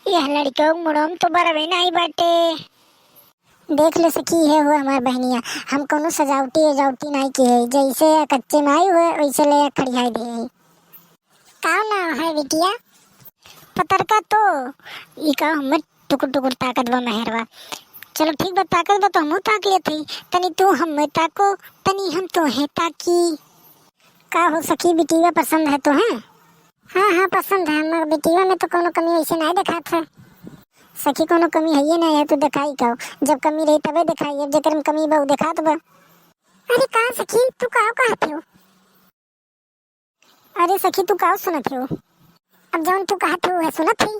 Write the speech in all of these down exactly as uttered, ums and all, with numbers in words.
यह लड़िकवा के मुड़वा में तो बरवे नाई बाटे। देख ले सखी, इहे हुए हमार बहिनिया, हम कौनो सजावटी उजावटी नाई किहे, जैसे कच्चे में आई हुए वैसे ले खड़ियाई दिहे। का नाम है बिटिया? पतरका तो। ई का हमें टुकुर टुकुर ताकत बा मेहरवा। चलो ठीक बा, ताकत बा तो हमहू ताक लेत हई। तनी तू हमें ताको, तनी हम तोहे ताकी। का हो सखी, बिटिया पसंद है तोहे? हाँ, हाँ, पसंद है। हमर बिटिया में तो कौनो कमी वैसे नाई देखात है। सखी, कौनो कमी हइये नाई है, तू देखाई का? जब कमी रही तबे देखाई, अब जेकर में कमी बा उ देखात बा। अरे का सखी, तू का कहत हो? अरे सखी, तू का सुनत हो? अब जौन तू कहत हो, उहे सुनत ही।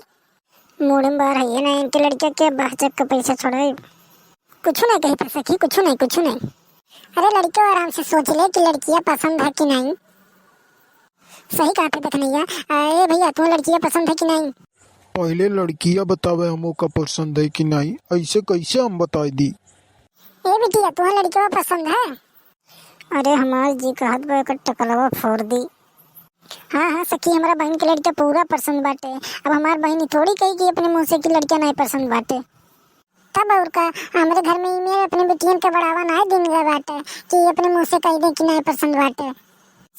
मूड़ में बार है ना इनके लड़के के, बहचक के पैसा छोड़े। कुछ नहीं कही था सखी, कुछ नहीं, कुछ नहीं। अरे लड़के आराम से सोच ले कि लड़कियां पसंद है कि नहीं। सही कहत है देखनैया। ए भैया, तू लड़कियां पसंद है कि नहीं? पहले लड़कियां बतावे हम ओका पसंद है कि नहीं, ऐसे कैसे हम बताई दी? ए बिटिया, तू लड़कियां पसंद है? अरे हमार जी कहत बा एकर टकलवा फोड़ दी। हाँ, हाँ सखी, हमरा बहिन के लड़का पूरा पसंद बाटे। अब हमार बहिन ई थोड़ी कही कि अपने मुँह से कि लड़का नाई पसंद बाटे। तब और का, हमरे घर में ई में अपने बिटियन के बढ़ावा नाई दिन गए बाटे कि अपने मुँह से कही दे कि नाई पसंद बाटे।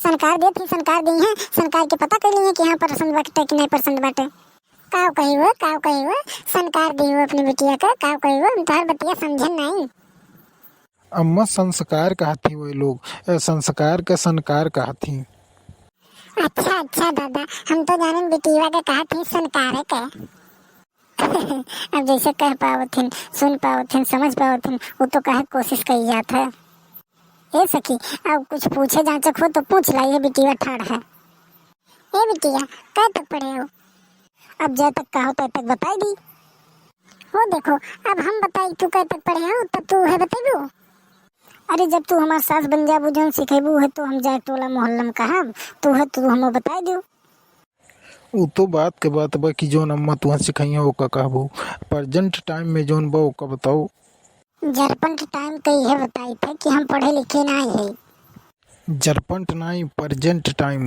सनकार देत ही, सनकार दी है, सनकार के पता कर लिए कि हाँ पसंद बाटे कि नाई पसंद बाटे। काव कही वो, काव कही वो, सनकार दी वो अपने बिटिया के, काव कही वो, हम तोहर बतिया समझन नाई। अम्मा, संस्कार कहत ही वही लोग, ए, संस्कार के सनकार कहत ही। अच्छा, अच्छा दादा, हम तो जानन बिटिया के कहत ही सनकार के। अब जैसे कह पावत हिन, सुन पावत हिन, समझ पावत हिन, वो तो कहे कोशिश करी जात है। ए सखी, अब कुछ पूछे जांचक हो तो पूछ ला, ये बिटिया ठाड़ है। ए बिटिया, कै तक पढ़े हो? अब जै तक कहो तै तक बताई दी। हो देखो, अब हम बताई तू कै तक पढ़े हो, तब तू है बतेबू। अरे जब तू हमार सास बन जाबू, जौन सिखेबू है तो हम जाए टोला मोहल्ला में कहब, तू है तू हमो बताई दियो। उ तो बात के बात बा कि जौन अम्मा तुहा सिखइया ओका कहबू, present time में जौन बा ओका बताओ। जरपंट टाइम के इहे बताई थे कि हम पढ़े लिखे नाई है। जरपंट नाई, present time।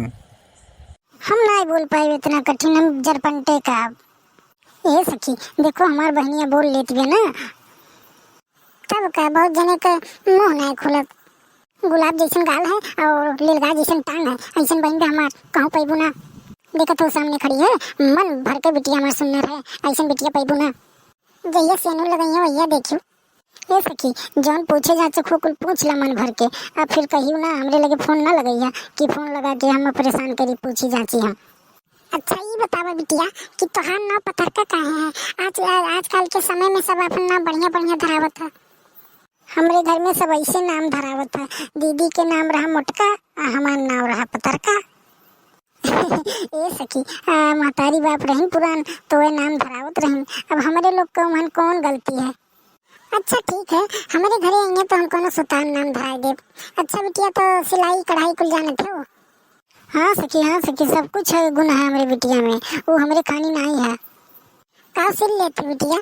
हम नाई बोल पाए इतना कठिन, हम जरपंटे का। ए सखी, देखो हमार बहनिया बोल लेत बिया ना। तब का, बहुत जने के मुंह नाई खुलत। गुलाब जैसन गाल है और लीलगाय जैसन टांग है, ऐसन बहिन बा हमार, कहूँ पैबू ना। देखत हो सामने खड़ी है, मन भर के बिटिया हमार सुन्नर है, ऐसन बिटिया पैबू ना। जहिया सेनू लगइया वहिया देखियो। ए सखी, जौन पूछे जांचक हो कुल पूछ ला मन भर के, अब फिर कहियो ना हमरे लगे फोन ना लगइया कि फोन लगा के हम परेशान करी, पूछी जांची हम। अच्छा ई बतावा बिटिया कि तोहार नाव पतरका काहे है? आज, आजकल के समय में सब अपन नाव बढ़िया बढ़िया धरावत है। हमरे घर में सब ऐसे नाम धरावत है, दीदी के नाम रहा मोटका आ हमार नाव रहा पतरका। ए सखी, आ, महतारी बाप रहिन पुरान तो वह नाम धरावत रहिन, अब हमरे लोग के उमन कौन गलती है? अच्छा ठीक है, हमरे घरे अइहें तो हम कौनो सुतार नाम धराए देब। अच्छा बिटिया, तो सिलाई कढ़ाई कुल जानत हो? हाँ सखी, हाँ सखी, सब कुछ है, गुण है हमरे बिटिया में, वो हमरे खानी नाई है। का सिल लेत है बिटिया?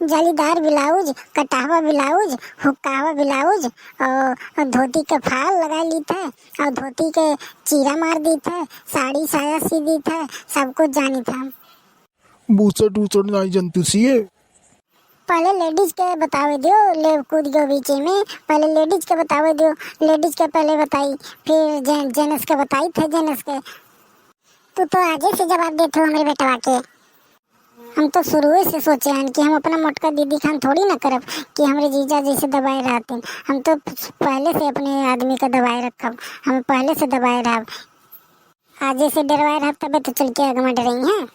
जालीदार ब्लाउज, कटहवा ब्लाउज, हुक्कावा ब्लाउज और, और धोती के फाल लगा लीत है और धोती के चीरा मार दीत है, साड़ी साया सी दीत है, सब कुछ जानित है हम। बूसट उसट नाई जनतू सिए? पहले लेडीज के बतावे दियो, ले कूद गयो बीचे में, पहले लेडीज के बतावे दियो, लेडीज के पहले बताई, फिर जे-, जेंट्स के बताई थे, जेंट्स के। तू तो आजे से जवाब देत हो हमरे बेटवा के। हम तो शुरुए से सोचे हन कि हम अपना मोटका दीदी खान थोड़ी ना करब कि हमरे जीजा जैसे दबाए रहते हैं। हम तो पहले से अपने आदमी का दबाए रखब, हम पहले से दबाए रहब। आजे से डरवाए रहब तबे तो चल के अगवा डरई हैं।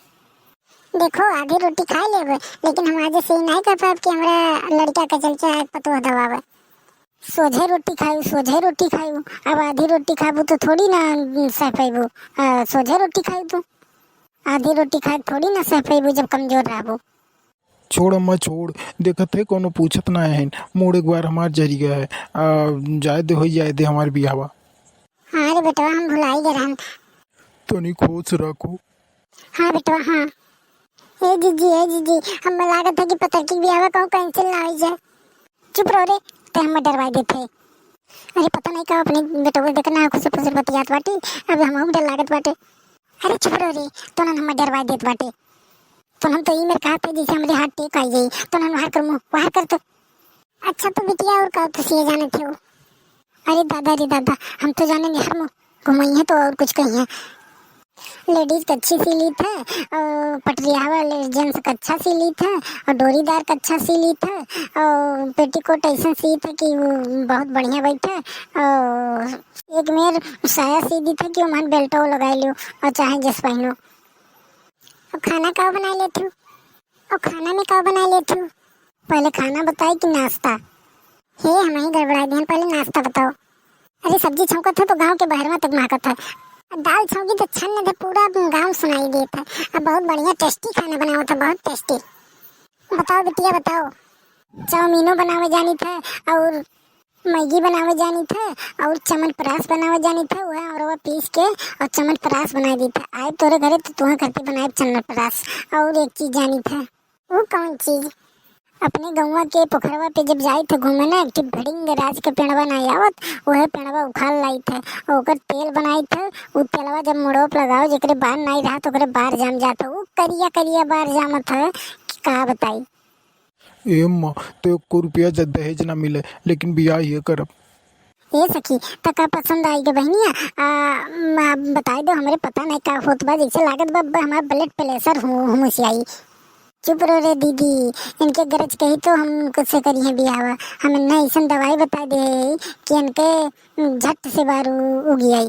देखो, आधी रोटी खाए लेबे, लेकिन हम आजे से ई नाई कह पाएब कि हमरा लड़का के चल के आए पतोह दबावे। सोझे रोटी खायू, सोझे रोटी खायू। अब आधी रोटी खाबू तो थोड़ी ना सह पैबू। आ, सोझे रोटी खायू तू, आधी रोटी खाए थोड़ी ना सह पैबू जब कमजोर रहबू। छोड़ अम्मा छोड़, देखत है कौनो पूछत ना है, मूड एक बार हमार जरी गया है। आ, जाए दे, होई जाए दे हमार बियाहवा। हाँ रे बेटवा, हम भुलाई गए रहन। तनी खुश रखो। हाँ बेटवा, हाँ। ए जीजी, ए जीजी, हमें लागत है कि पतरकी बियाहवा कहूँ cancel ना होई जाए। चुप रहो रे, ते हमें डरवाई देत है। अरे पता नहीं का अपने बेटवा के देखना है, खुशी फुसर बतियात बाटी, अब हमहू डर लागत बाटे। अरे चुप रहो रे, तो ना हमें डरवाई देत बाटे। तो हम तो ई मेर कहत है जैसे हमरे हाथ टेक आई जाई। तो नन बाहर कर मुँह, बाहर कर तो। अच्छा तो बिटिया और का तो सिए जानत हो? अरे दादा रे दादा, हम तो जाने निहार मुँह घुमाई है तो और कुछ कही है। लेडीज कच्छी सी लीत है और पटरियावा ले-, जेंट्स कच्छा सी लीत है और डोरीदार कच्छा सी लीत है और पेटीकोट ऐसन सीत है कि वो बहुत बढ़िया बैठे और एक मेर साया सी दीत है कि ओमन बेल्टो लगाई लियो और चाहे जस पहनो। और खाना का बनाई लेत हूँ? और खाना में का बनाई लेत हूँ? पहले खाना बताई कि नाश्ता? हे, हम ही गड़बड़ाई देहन, पहले नाश्ता बताओ। अरे सब्जी छौंकत है तो गाँव के बहरवा तक महकत है। अब दाल छौंकी तो छन्न दे पूरा गाँव सुनाई देत है। अब बहुत बढ़िया टेस्टी खाना बनावत है, बहुत टेस्टी। बताओ बिटिया बताओ, चाउमीनो बनावे जानित है और मैगी बनावे जानित है और चमनप्रास बनावे जानित है। वह औरवा पीस के और चमनप्रास बनाई दीत है। आए तोरे घरे तो तुहे करती बनाए चमनप्रास। और एक चीज जानित है। वो कौन चीज? अपने गौवा के पोखरवा पे जब जाइत है घूमे ना, एक ठे भड़िंग राज के पेड़वा ना आवत, वह पेड़वा उखाड़ लाइत है और ओकर तेल बनाइत है। उ तेलवा जब मुड़वा पे लगाओ, जेकरे बार नाई रहत, ओकरे बार जाम जात है। उ करिया करिया बार जामत है कि का बताई। ए अम्मा, तो एको रुपया ज-, दहेज ना मिले, लेकिन बियाह ये करब। ए सखी, त का पसंद आई गे बहनिया? आ, म-, बताई दो, हमरे पता नहीं का होत बा, जैसे लागत बा, ब-, हमार blood pressure हु-, हुमुसियाई। चुप रहो रे दीदी, इनके गरज कही तो हम कुछ से करी है बियाहवा। हम इन्हें ऐसन दवाई बता दे कि इनके झट से बारू उगी आई।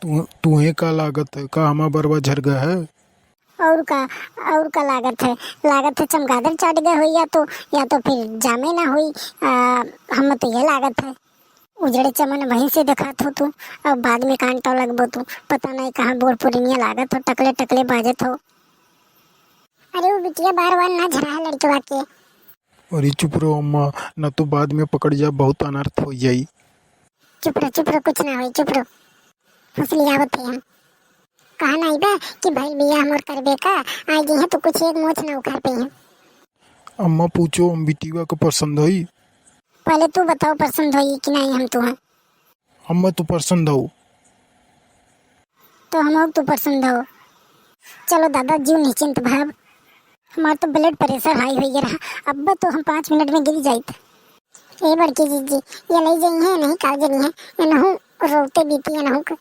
तू, तुहे का लागत है, का हमार बरवा झरगा है? और का, और का लागत है? लागत है चमगादड़ चाट गए होई, या तो, या तो फिर जामे ना होई। आ, हम तो ये लागत है। उजड़े चमन वहीं से देखात हो तू, अब बाद में कान टो लगबो तू। पता नहीं कहाँ बूढ़ पुरनिया लागत हो, टकले टकले बाजत हो। अरे वो बिटिया बार बार ना झरा है लड़कवा के। अरे चुप रहो अम्मा, ना तो बाद में पकड़ जा, बहुत अनर्थ हो जाई। चुप रहो, चुप रहो, कुछ ना होई, चुप रहो। फुसलियावत है हम। कहा नाई बा कि भइल बियाह मोर करबे का, आ गई है तो कुछ एक मोछ ना उखाड़ पे है। अम्मा पूछो, हम बिटिया के पसंद होई? पहले तू बताओ पसंद होई कि नहीं हम तुहे। अम्मा तू पसंद हो। तो हम तू पसंद हो। चलो दादा जीव निश्चिंत भाव। हमार तो blood pressure high हो गया रहा, अब तो हम पाँच मिनट में गिर जाइत। ए बड़की जीजी, ये ले जाई है नहीं काल जनी है, ये नहु रोते बीती है नहु के।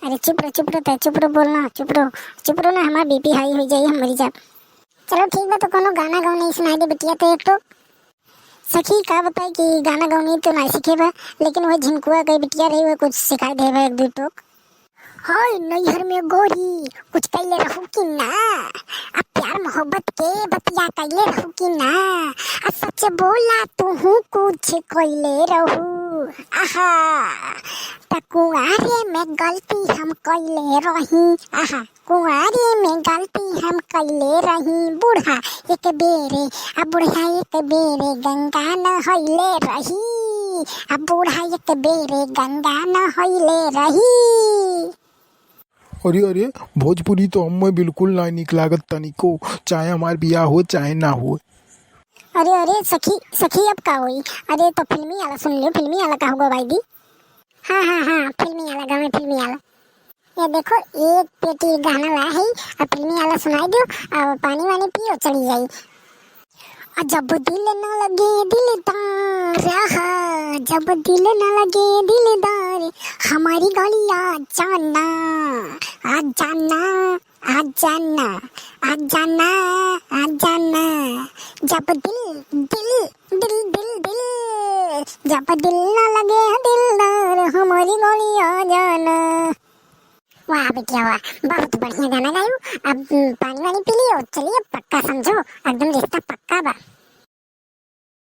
अरे चुप रहो, चुप रहो, तै चुप रहो, बोलना, चुप रहो, चुप रहो ना, हमार BP high हो जाई, हम मरी जाब। चलो ठीक बा, तो कोनो गाना गौनी सुनाई दे बिटिया तो एक ठो। सखी का बताई कि गाना गौनी तो ना सीखे बा, लेकिन वह झिनकुआ के बिटिया रही, वह कुछ सिखाई दे बा एक दो टोक। हाय नैहर में गोरी कुछ कैले रहू कि ना? अब प्यार मोहब्बत के बतिया कैले रहू कि ना? अब सच बोला तू कुछ कैले रहू। आहा, त कुंवारे में गलती हम कैले रही। आहा, कुंवारे में गलती हम कैले रही। बूढ़ा एक बेरे, आ बूढ़ा एक बेरे गंगा नहैले रही। आ बूढ़ा एक बेरे गंगा नहैले रही। अरे, अरे, भोजपुरी तो हमें बिल्कुल ना नीक लागत तनिको, चाहे हमार बियाह हो चाहे ना हो। अरे, अरे, सखी, सखी, अब का होई? अरे, तो फिल्मी वाला सुन लियो, फिल्मी वाला का होगा भाई दी? हाँ, हाँ, हाँ, फिल्मी वाला गावे, फिल्मी वाला। ये देखो, एक पेटी गाना ला है, अब फिल्मी वाला सुनाई दो, अब पानी वानी पियो, चली जाई। आ जब दिल न लगे दिलदार, आहा, जब दिल न लगे दिलदार, हमारी गलिया जाना, आ जाना, आ जाना, आ जाना, आ जाना। जब दिल, दिल, दिल, दिल, दिल, जब दिल न लगे दिलदार, हमारी गलिया जाना। वाह बिटिया वाह, बहुत बढ़िया गाना गायू। अब, उम, पानी वानी पी लियो, चलिए पक्का समझो, एकदम रिश्ता पक्का बा।